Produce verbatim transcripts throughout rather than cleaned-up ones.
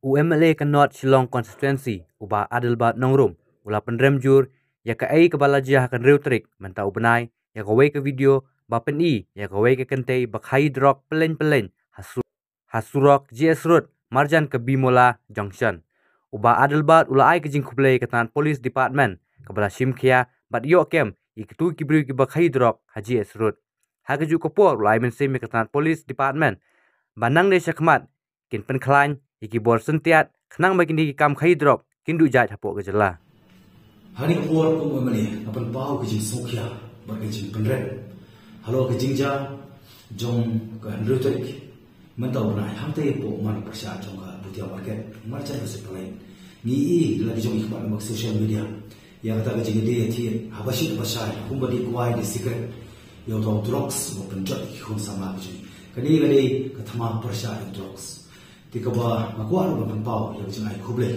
U M L A ka North Shillong Constituency, u Bah Adelbert Nongrum, u la pynrem jur ïa kaei kaba la jia ha ka hynriew tarik mynta u bnai, ïa kawei ka video ba pyni ïa kawei ka kynthei ba khaïi drok pylleng pylleng ha su-, ha surok G S Road marjan ka Bimala Junction. U Bah Adelbert u la ai ka jingkhublei ïa ka tnat Police Department kaba la shim khia bad ïoh kem ïa kito ki briew kiba khaïi drok ha G S Road. Ha kajuh ka por u la ai mynsiem ïa ka tnat Police Department ba nangne shakhmat kin pynkhlaiñ ïa ki bor syntiat khnang ba kine ki kam khaïi drok kin duh jait hapoh ka jylla. Ha kane ka por kum u M L A nga pynpaw ka jingsngewkhia bad ka jingpynrem halor ka jingjia jong ka hynriew tarik mynta u bnai hangtei hapoh man pyrshah jong ka Bhutia Market, marjan ka Sipalai. Ngi ïohi la ki jong i khmat ha social media ïa kata ka jingïadei ïathied haba shit haba shai, kumba dih kwai dih sikret ïa uta u drugs uba pynjot ïa ki khun samla ka jong ngi. Kane ka dei ka thma pyrshah ïa u drugs. Te kaba nga kwah ruh ban pynpaw ïa ka jingai khublei,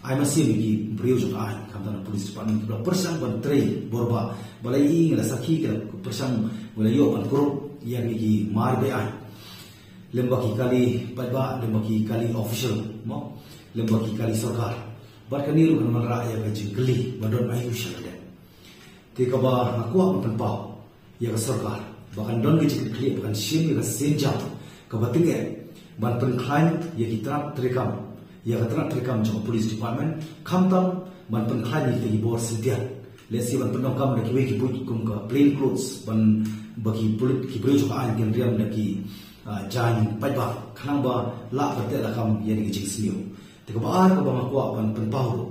ai mynsiem ïa ki briew jong ka aiñ, khamtam na Police Department kiba la pyrshang ban trei bor ba, ba la ïohi, ngi la sakhi, ki la pyrshang, ba la ïoh ban kurup ïa kine ki mar beiñ aiñ lem bad ki kali paidbah, lem bad ki kali official, mo, lem bad ki kali sorkar. Bad kane ruh kan wanrah ïa ka jingkylli ba don aiu sha lade. Te kaba nga kwah ban pynpaw ïa ka sorkar ba kan don ka jingkitkhlieh, ba kan shim ïa ka sienjam kaba tyngeh ban pynkhlaiñ ïa ki tnat treikam, ïa ka tnat treikam jong ka Police Department, khamtam ban pynkhlaiñ ïa kita ki bor syntiat. Lehse ban pyndonkam da kiwei ki buit kum ka plain clothes, ban ba ki pulit, ki briew jong ka aiñ kin riam da ki, ah, jaiñ paidbah khnang ba lah ban teh lakam ïa kine ki jingsniew. Te kaba ar kaba nga kwah ban pynpaw ruh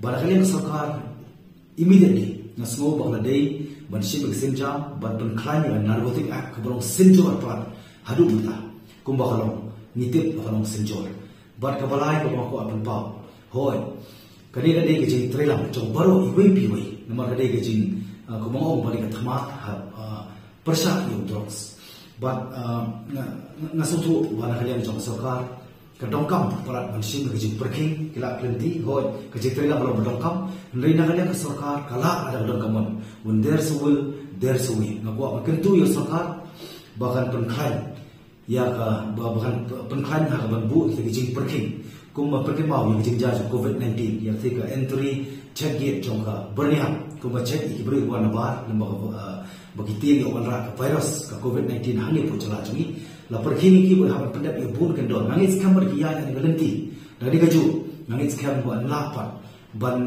ba na ka liang ka sorkar immediately nga sngew ba ka la dei ban shim ïa ka sienjam ban pynkhlaiñ ïa ka Narcotic Act kaba long synjor palat haduh mynta, kumba ka long, ngi tip ba ka long synjor. Bad kaba lai kaba nga kwah pynpaw, hooid, ka dei, ka dei ka jingtreilang jong baroh iwei pa iwei, namar ka dei ka jing, ah, kumba nga ong, ba dei ka thma ha, ah, pyrshah ïa u drugs. Bad, ah, nga, nga, nga sngewthuh ba na ka liang jong ka sorkar ka donkam palat ban shim ka jingpyrkhing, ki lad ki lynti, hooid, ka jingtreilang ka long ba donkam. Hynrei na ka liang ka sorkar ka lah lada ka donkam. When there's a will, there's a way. Nga kwah ban kyntu ïa ka sorkar ba kan pynkhlaiñ ïa ka, ba, ba kan pynkhlaiñ ha ka ban buh ïa ka jingpyrkhing kumba pyrkhat ïa ka jingjia jong covid nineteen, ïa ka entry check gate jong ka Byrnihat, kumba check ïa ki briew ba wan nabar, lem bad ka, ah, ba ki tieng ïa u wanrah ka virus ka covid nineteen hangne hapoh jylla jong ngi. La pyrkhing ïa ki bad hap ban pyndep ïa bun kyndon. Nga ngeit skhem ba ki ïaid ha kane ka lynti. Da kane kajuh nga ngeit skhem ba yn lah pat ban,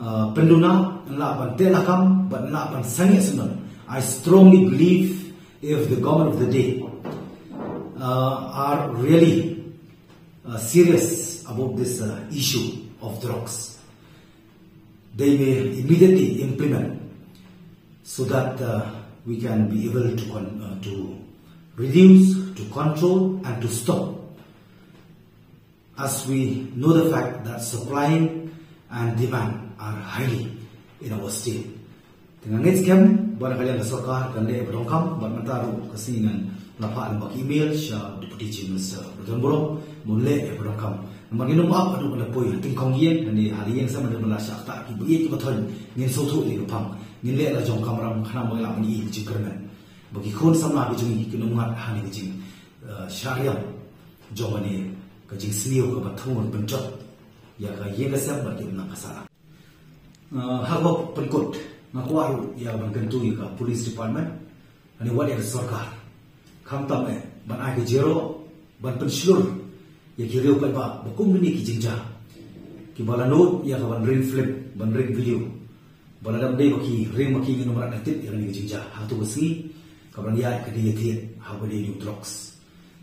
ah, pynduna, yn lah ban teh lakam, bad yn lah ban sangeh syndon. I strongly believe if the government of the day, uh, are really, uh, serious about this, uh, issue of drugs, they may immediately implement so that, uh, we can be able to con-, uh, to reduce, to control, and to stop, as we know the fact that supply and demand are highly in our state. Te nga ngeit skhem ba na ka liang ka sorkar kan leh ba donkam, bad mynta ruh ka sngi ngan la phah lyngba ka email sha Deputy Chief Minister Ruthanburom, ba un leh ba donkam. Namar ngin ym ap haduh ban da poi ha tyngkhong ïing, hynrei ha la ïing sem haduh ban da shah ktah ki baieit ki bathoiñ, ngin sngewthuh ïa ka pang, ngin leh la jong kamram khnang ba ngin lah ban ïohi ka jingkyrmen ba ki khun samla ki jong ngi kin ym ngat ha kane ka jing, eh, shah riam jong kane ka jingsniew kaba thmu ban pynjot ïa ka ïing ka sem bad ki imlang ka sahlang. Ah, ha kaba pynkut, nga kwah ruh ïa ban kyntu ïa ka Police Department, lane wat ïa ka sorkar, khamtam eh ban ai ka jingïaroh ban pynshlur ïa ki riew paidbah ba kum kine ki jingjia, kiba la nud ïa ka ban ring film, ban ring video, ba lada ym dei ba ki ring ma ki, ngin ym lah ban tip ïa kane ka jingjia. Ha kato ka sngi kaba ngi ïaid ka dei ïathied ha kaba dei ïa u drugs.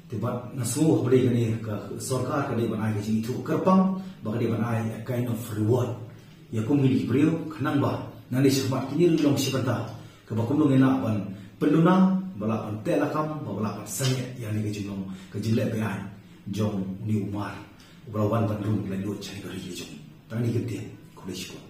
Te bad nga sngew haba dei kane ka sorkar ka dei ban ai ka jingithuh kyrpang, ba ka dei ban ai a kind of reward ïa kum kine ki briew, khnang ba nangne shakhmat kine ruh long shi bynta kaba kumno ngin lah ban pynduna, ba lah ban teh lakam, ba lah ban sangeh ïa kane ka jinglong, ka jingleh beaiñ jong une u mar uba la wan ban rung laitluid sha kane ka ri ka jong ngi. Tang kine ki ktien, khublei shibun.